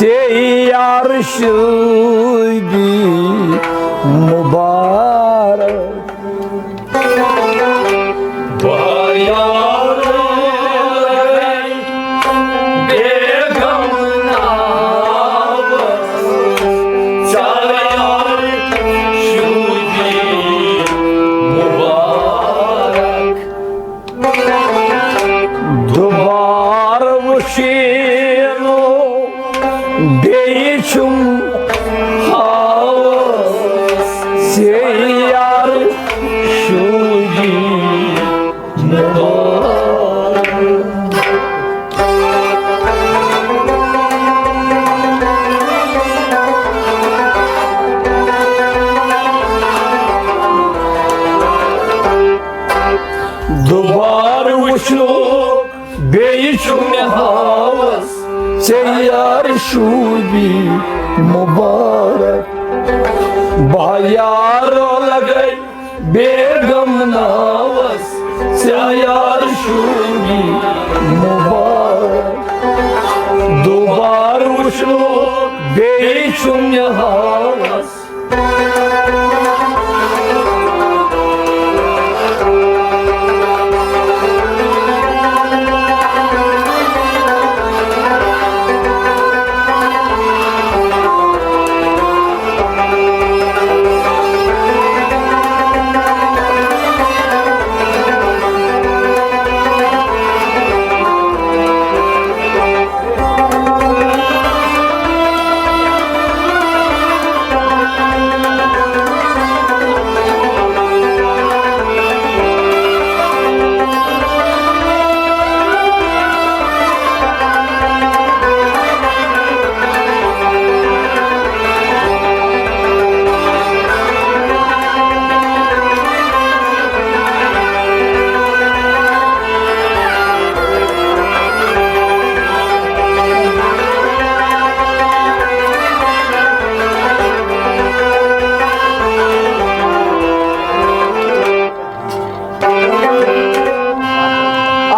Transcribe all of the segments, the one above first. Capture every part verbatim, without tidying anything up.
ژے یار شوٗبی مُبارک۔ دُبارٕ وٕچھِنو بیٚیہِ چھُم ہاوس ژے یار شوٗبی مُبارک۔ دُبارٕ وٕچھنُک بیٚیہِ چھُ مےٚ ہاوس ژےٚ یار شوٗبی مُبارک۔ بہٕ یارو لگے بیگم ناوس ژےٚ یار شوٗبی مُبارک۔ دُبارٕ وٕچھنُک بیٚیہِ چھُ مےٚ ہاوس۔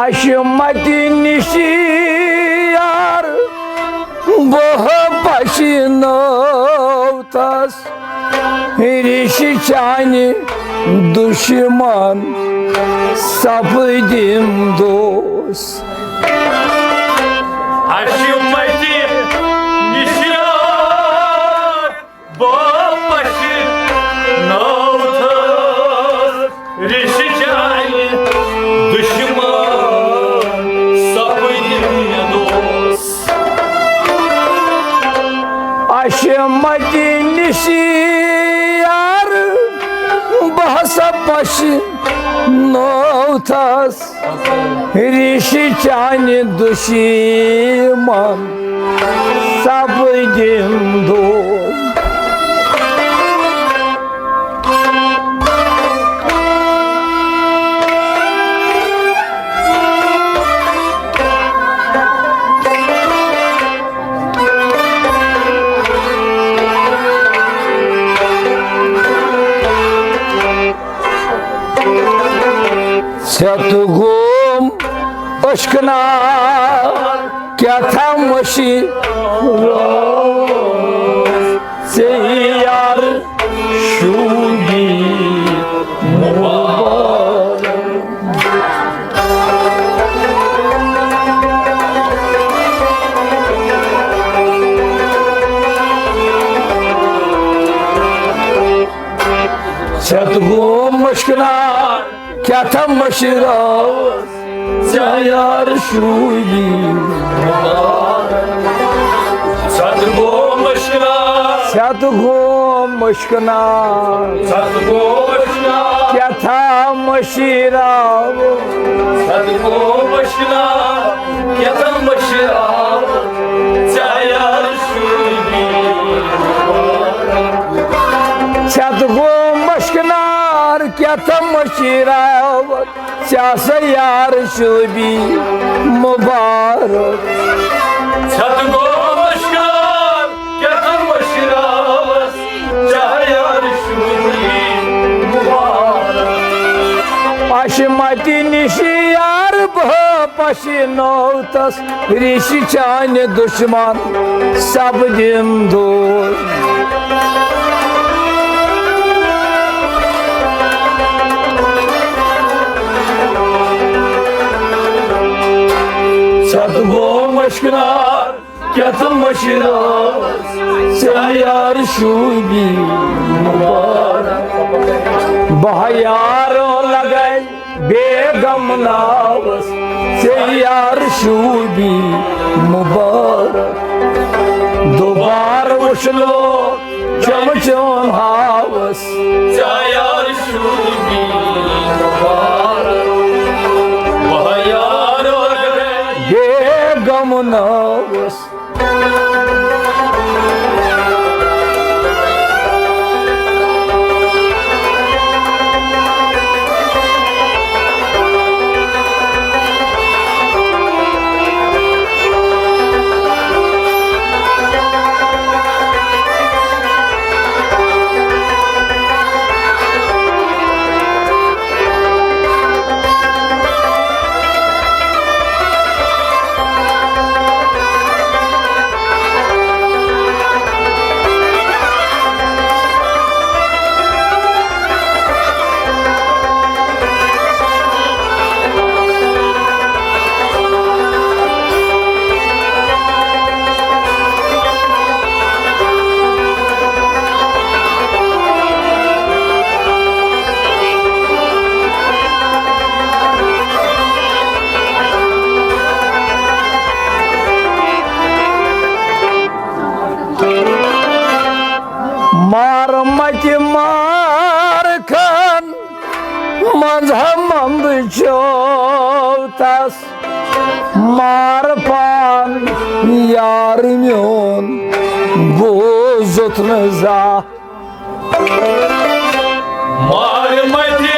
عصمتہِ نِش یار بہٕ پشنوتس، ریشہِ چانہِ دُشمن سپدِم دوست۔ عصمتہِ نِش یار بہٕ پشنوتس، ریشہِ چانہِ دُشمن سپدِم دوست۔ عصمتہِ نِش یار بہٕ ہسا پشنوتس، ریشہِ چانہِ دُشمن سپدِم دوست۔ ژےٚ تہٕ گوم اشکنا کیٛاہ تھا مٔشی راوس ژےٚ یار شوٗبی مُبارک۔ ژےٚ تہٕ گوم اشکنا کیٛاہ تھا مٔشی راوس ژےٚ یار شوٗبی مُبارک۔ ژےٚ تہٕ گوم اشکنا۔ ژےٚ تہٕ گوم اشکنا۔ ژےٚ تہٕ گوم اشکنا۔ کیٛاہ تھا مٔشی راوس۔ ژےٚ تہٕ گوم اشکنا۔ کیٛاہ تھا مٔشی راوس ژےٚ یار شوٗبی مُبارک۔ ژےٚ تہٕ گوم اشکنا۔ کیٛاہ تھا مٔشی راوس ژےٚ سا یار شوٗبی مُبارک۔ ژےٚ تہٕ گوم اشکنا۔ کیٛاہ تھا مٔشی راوس ژےٚ یار شوٗبی مُبارک۔ عصمتہِ نِش یار بہٕ پشنوتس، ریشہِ چانہِ دُشمن سپدِم دوٗر۔ ژےٚ تہٕ گوٚو مشکرار، کیٛاہ تہٕ مشرار، ژےٚ یار شوٗبی مُبارک۔ بہٕ یارو لگے بیگم ناوس، ژےٚ یار شوٗبی مُبارک۔ دوبارٕ وٕچھنو چمچون ہاوس، ژےٚ یار شوٗبی مُبارک۔ بہٕ یارو لگے بیگم ناوس۔ مار متہِ مار کھن منٛز ہا منٛد چھو تس مار پان یار میون بوٗزُتھ نہٕ زانٛہہ۔ مار متہِ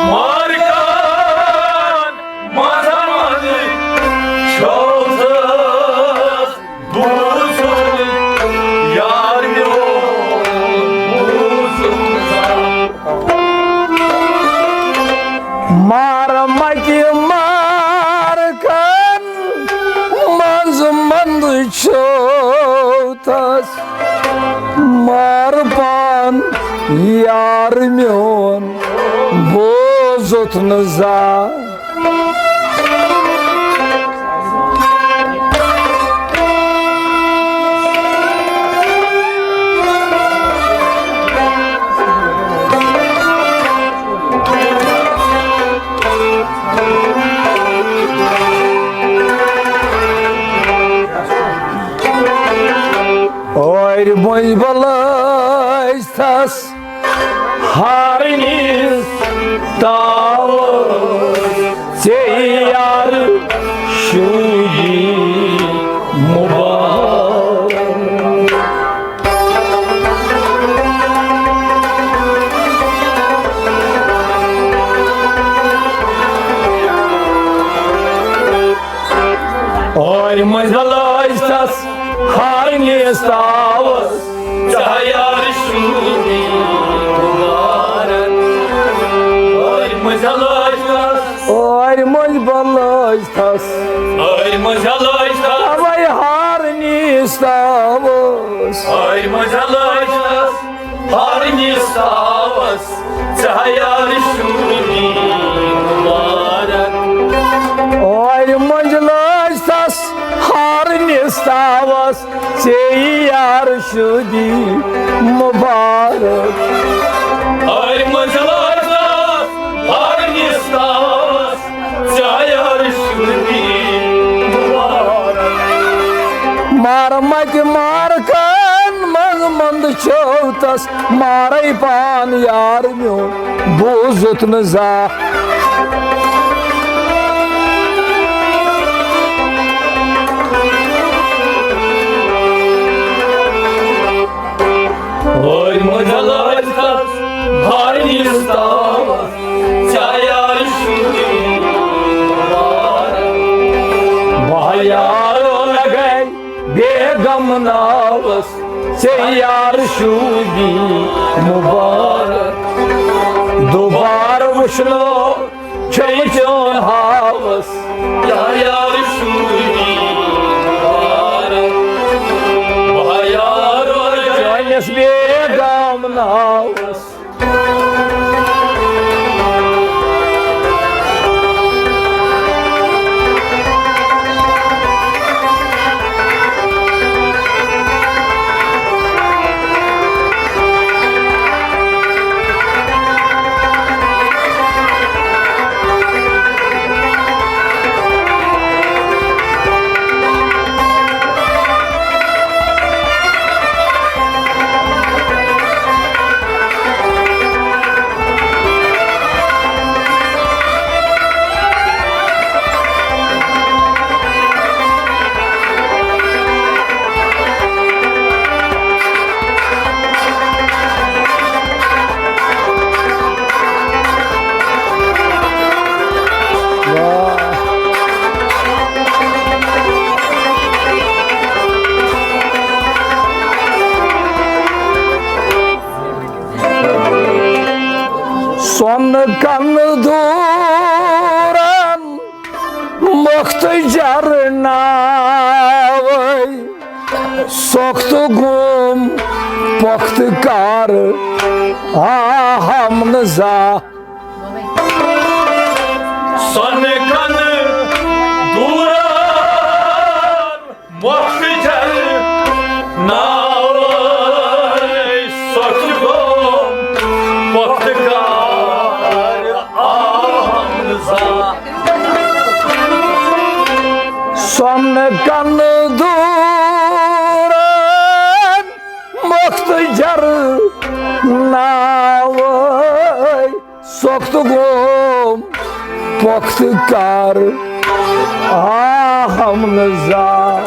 مار کھن منٛز ہا منٛد چھو تس بوٗزُم یار میون، بوٗزُم زن۔ مار متہِ مار کھن منٛز منٛد چھو تس مار پان یار میون بوٗزُتھ نہٕ زانٛہہ۔ اورِ مٔنٛزۍ بلٲے تس ہارنِس تاوس ژےٚ یار شوٗبی مُبارک۔ اورِ مٔنٛزۍ بلٲے تس ہارنِس تاوس ژےٚ یار شوٗبی مُبارک۔ اورِ مٔنٛزۍ بلٲے تس، اورِ مٔنٛزۍ بلٲے تس، اورِ مٔنٛزۍ بلٲے تس۔ اوے ہارنِس تاوس، اورِ مٔنٛزۍ بلٲے تس۔ ہارنِس تاوس ژےٚ یار شوٗبی مُبارک۔ اورِ مٔنٛزۍ لٲج تس ہارنِس تاوس ژےٚ یار شوٗبی مُبارک۔ اورِ مٔنٛزۍ لٲج تس ہارنِس تاوس ژےٚ یار شوٗبی مُبارک۔ مار متہِ مار کھن منٛز منٛد چھو تس مارے پان یار میون بوٗزُتھ نہٕ زانٛہہ۔ وٲرۍ مٔنٛزۍ لٲج تس ہارنِس تاوس ژےٚ یار شوٗبی مُبارک۔ بہٕ یارو لگے بیگم ناوس ژےٚ یار شوٗبی مُبارک۔ دوبارٕ وٕچھنو چھُم چون ہاوس ژےٚ یار شوٗبی مُبارک۔ کنہٕ دوٗرن مۄختہٕ جرناوے، سۄختہٕ گوم پۄختہٕ کار آہم نہٕ زانٛہہ۔ سۄنہٕ کنہٕ دوٗرن مۄختہٕ جرناوے، سۄختہٕ گوم پۄختہٕ کار آہم نہٕ زانٛہہ۔ سۄنہٕ کنہٕ دوٗرن مۄختہٕ جرناوے، سۄختہٕ گوم پۄختہٕ کار آہم نہٕ زانٛہہ۔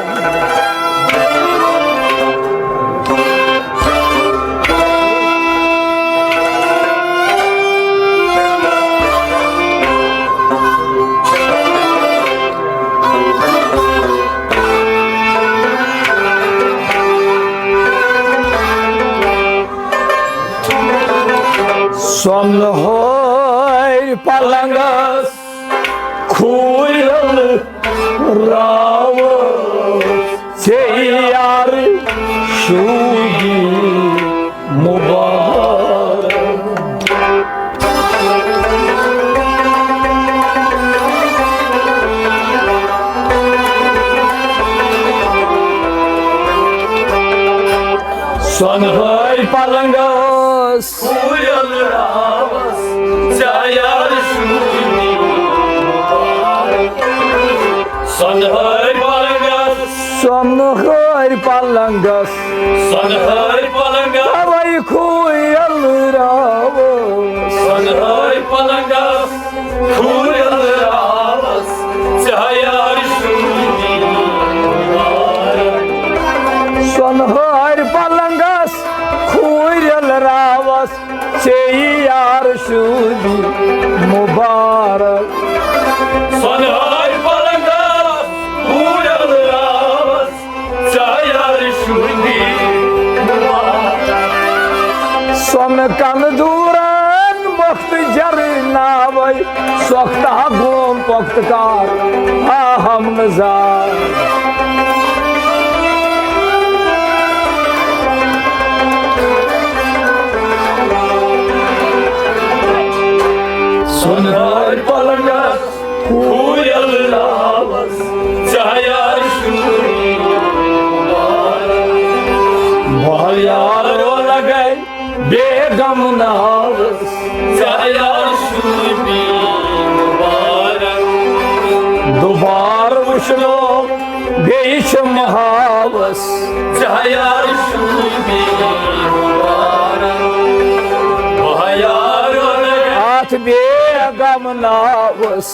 سۄنہٕ ہٲرۍ پلنگس کھوٗرِل راوٕ ژےٚ یار شوٗگی مُبارک۔ سۄنہٕ ہٲرۍ پلنگس کھوٗرِل راوس ژےٚ یار شوٗگی مُبارک۔ سۄنہٕ ہٲرۍ پلنگس، سۄنہٕ ہٲرۍ پلنگس، سۄنہٕ ہٲرۍ پلنگس، توے کھوٗرِل راوس۔ سۄنہٕ ہٲرۍ پلنگس کھوٗرِل راوس ژےٚ یار شوٗگی مُبارک۔ سۄنہٕ ہٲرۍ پلنگس کھوٗرِل راوس ژےٚ یار شوٗبی مُبارک۔ سۄنہٕ ہٲرۍ پلنگس کھوٗرِل راوس ژےٚ یار شوٗبی مُبارک۔ سۄنہٕ کنہٕ دوٗرن مۄختہٕ جرناوے، سۄختہٕ گوم پۄختہٕ کار آہم نہٕ زانٛہہ۔ سۄنہٕ ہٲرۍ پلنگس کھوٗرِل راوس ژےٚ یار شوٗبی مُبارک۔ بہٕ یار لگے بیگم ناوس ژےٚ یار شوٗبی مُبارک۔ دُبارٕ وٕچھنو بیٚیہِ چھِ محاوس ژےٚ یار شوٗبی مُبارک۔ بہٕ یار اَتھ بیگم ناوس۔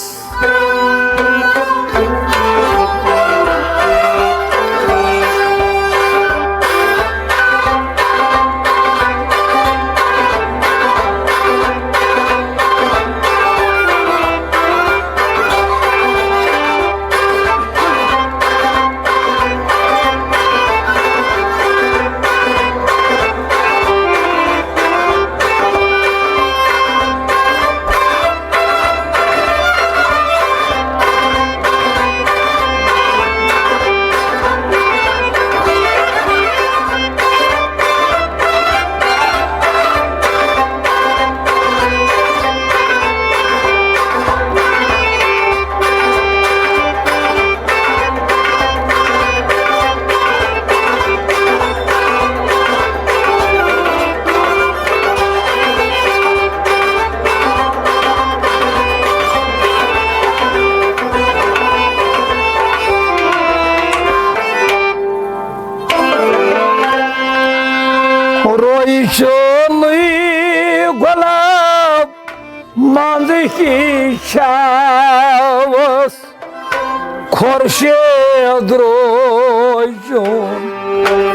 روی چونٕے گۄلاب منٛزٕ کی چھاوس، خورشید روزُن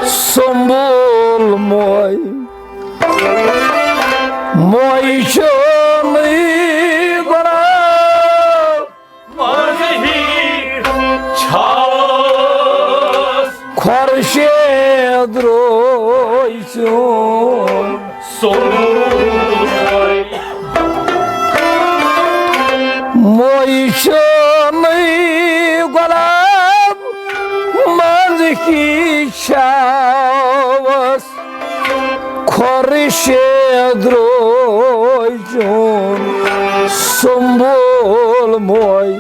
سنبول موے۔ موے چونٕے گۄلاب منٛزٕ ہی چھاوس، خورشید روزُن سنبول موے۔ چھاوس خۄرشید روزُن سنبول موے۔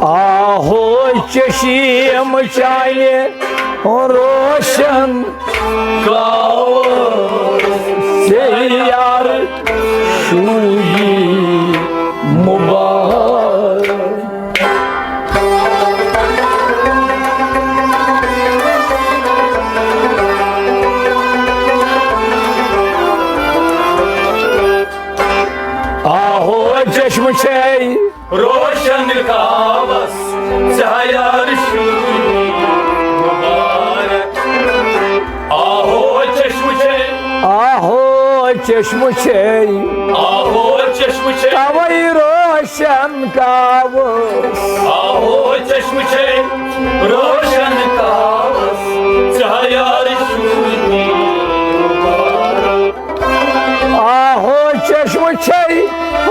آہو چشم چانہِ روشن کاوٕ سیارٕ شوٗبی مُبارک۔ آہو چشمہٕ چھے روشن کاوس ژےٚ یار شوٗبی مُبارک۔ آہو چشمہٕ چھے، آہو چشمہٕ چھے، آہو چشمہٕ چھے، توے روشن کاوس۔ آہو چشمہٕ چھے روشن کاوس ژےٚ یار شوٗبی مُبارک۔ آہو چشمہٕ چھے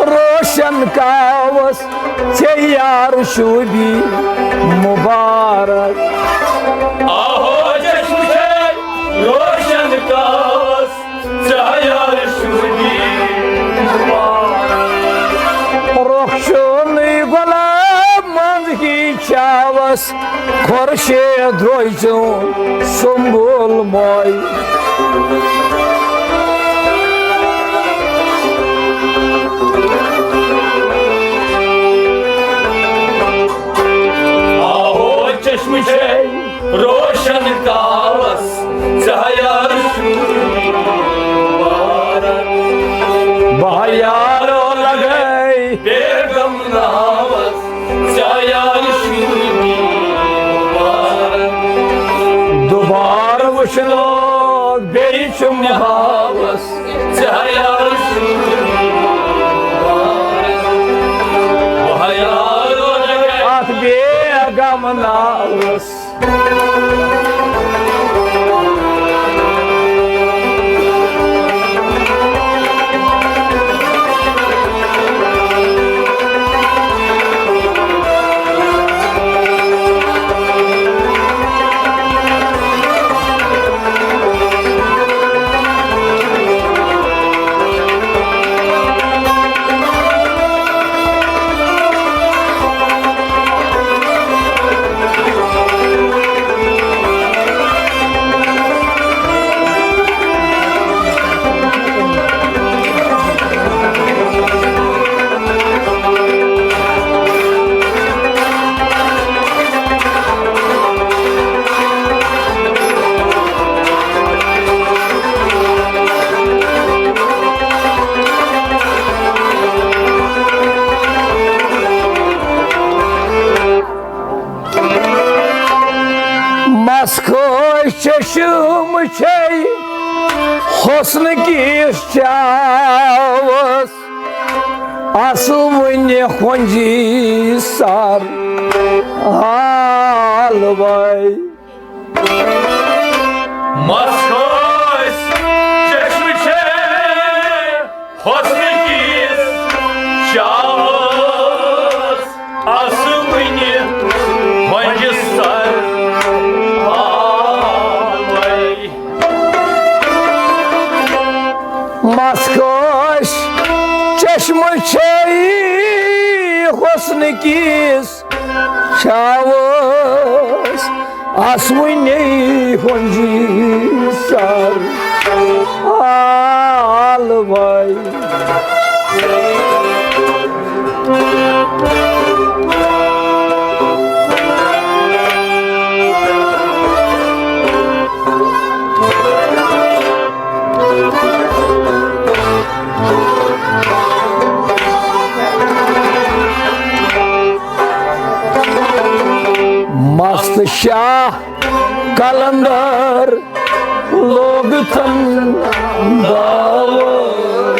روشن کاوس ژےٚ یار شوٗبی مُبارک۔ آہو چشمہٕ چھے روشن کاوس ژےٚ یار شوٗبی مُبارک۔ رۄخ چھُنہٕ گۄلاب منٛز ہی چھاوس خۄرشید روزُن سنبول موے۔ آہو چشمہٕ چھے روشن کاوس ژےٚ یار شوٗبی مُبارک۔ بہٕ یارو لگے بیگم ناوس ژےٚ یار شوٗبی مُبارک۔ دوبارٕ وٕچھنُک بیٚیہِ چھُم ہاوس ژےٚ یار شوٗبی مُبارک۔ بہٕ یارو لگے اتھ بیگم ناوس۔ مس کھوش چشم چھے حسن کِس چاوس، اصل وُنہِ ہۄنجی سر حالوے۔ مس کھوش چشم چھے حسن کِس چاوس، اصل وُنہِ ہۄنجہِ سر حالوے۔ مس کھوش چشم چھے حسن کِس چاوس، آس وُنے ہۄنجی سر حالوے۔ مست شاہ قلندر لوگ تھن دعوت۔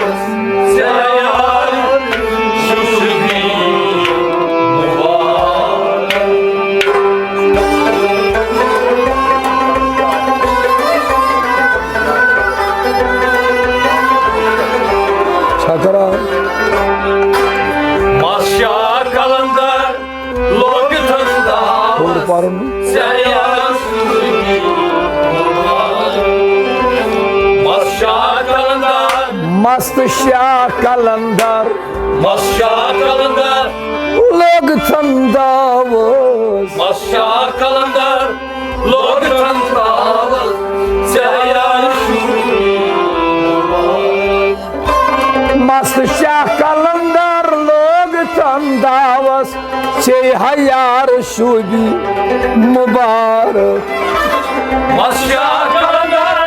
ژےٚ یار شوٗبی مُبارک۔ مست شاہ قلندر۔ مست شاہ قلندر۔ مست شاہ قلندر۔ لوگ تھن داوس۔ مست شاہ قلندر۔ لوگ تھن داوس۔ ژےٚ یار شوٗبی مُبارک۔ مست شاہ قلندر لوگ تھن داوس۔ ژے ہا یار شوٗبی مُبارک۔ مست شاہ قلندر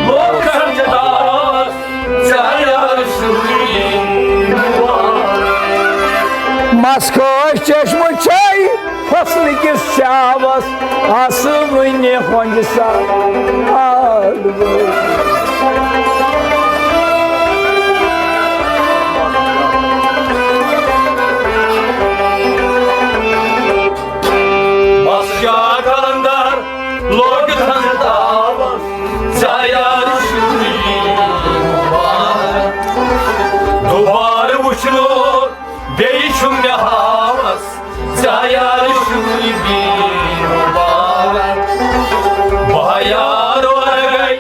لوگ تھن داوس۔ ژےٚ ہا یار شوٗبی مُبارک۔ مس خٲش چشمہٕ چھے حسنہٕ کِس شاوس، آسہٕ وُنہِ ہۄنٛجہِ سان آلوٕے۔ مس شاہ قلندر لوگ تھن داوس، ژےٚ یار شوٗبی مُبارک۔ دوبارٕ وُچھنُک بیٚیہِ چھُ مےٚ ہاوس، ژےٚ یار شوٗبی مُبارک۔ بہٕ یار ورٲے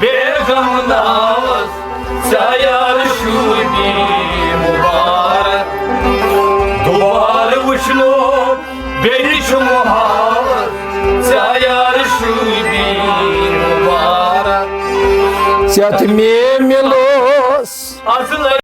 بیغم ناوس، ژےٚ یار شوٗبی مُبارک۔ دوبارٕ وُچھنُک بیٚیہِ چھُ مےٚ ہاوس، ژےٚ یار شوٗبی مُبارک۔ ژےٚ تہٕ مےٚ مِلوس از لگہِ